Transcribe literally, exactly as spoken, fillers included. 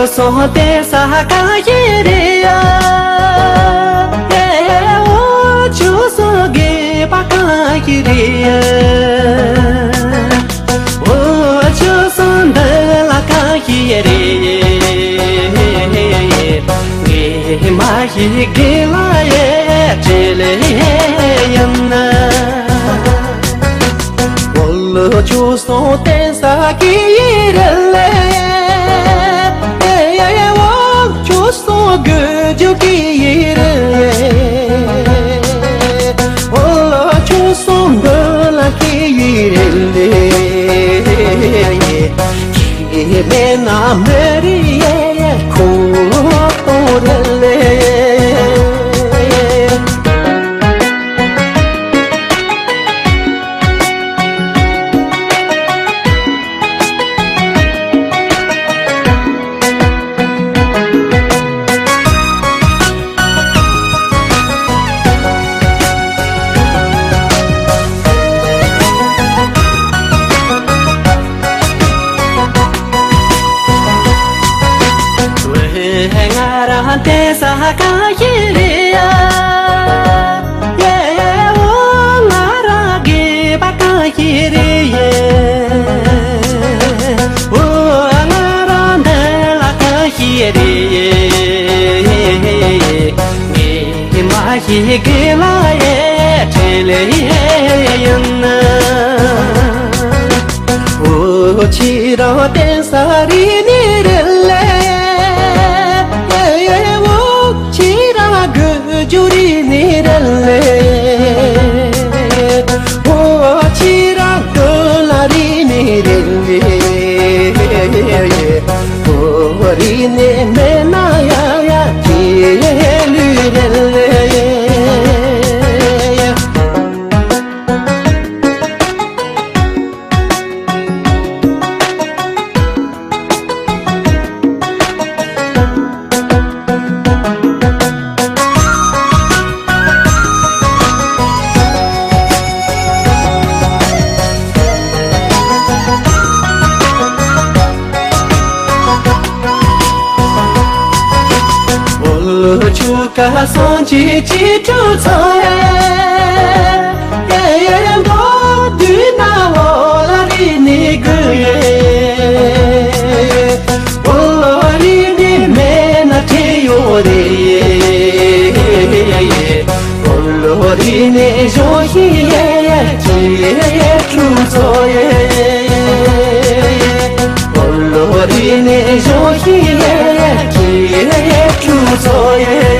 སོང་བསྟན་ས་གང་ཞིག་རེད་ཡ། ཨེ་འོ་ཆུ་སོང་དགོས་པ་གང་ཞིག་རེད་ཡ། འོ་ཆུ་སོང་འདི་ལ་གང་ཞིག་རེད། ངས་མ་ཤེས་དགེ་ལ་ཡ་དྲིས་ལེ་ཡིན་ན། འོ་ལོ་ཆུ་སོང་བསྟན་ས་གི་ཡི་རེད་ལེ། ཨེ་ཡ་ཡ་འོ་ཆུ་སོང་དགོས་རྒྱུ་གི་ཡི་རེད་ལེ། འོ་ལོ་ཆུ་སོང་འདི་ལ་གི་ཡི་རེད་ལེ། གི་མེད་ན་མེད་རེད་ཡ་ཁོ་ཐོ་རེད་ལེ། ང་རང་བསྟན་ས་གང་ཞིག་རེད་ཡ། ཡེ་འོ་ང་རང་དགོས་པ་གང་ཞིག་རེད་ཡེ། འོ་ང་རང་འདི་ལ་གང་ཞིག་རེད་ཡེ། ངས་མ་ཤེས་དགེ་ལ་ཡེ་དྲིས་ལེ་ཡིན་ན། འོ་ཁྱེད་རང་བསྟན་ས་རིག་གནས་རེད་ལེ། འོ་ཁྱེད་རང་དགོས་རྒྱུ་རིག་གནས་རེད་ལེ། འོ་ཁྱེད་རང་དགོས་ལ་རིག་གནས་རེད་ལེ། འོ་རིག་གནས་མེད་ན་ཡ་ཡ་སྐྱེས་ལུས་རེད་ལེ། འོ་ཆུ་ཁ་སོང་ཅི་ཅི་ཁྲུ་ཚོ་ཡེ། ཡེ་མདོ་དུས་ན་འོ་ལ་རིག་གནས་དགོས་ཡེ། འོ་ལ་རིག་གནས་མེད་ན་ཁྲེལ་ཡོད་རེད་ཡེ། འོ་ལ་རིག་གནས་གཞོན་ཤིང་ཡེ་ཡེ་ཁྲུ་ཚོ་ཡེ། འོ་ལ་རིག་གནས་གཞོན་ཤིང་ཡེ་ཁྲུ་ཚོ་ཡེ།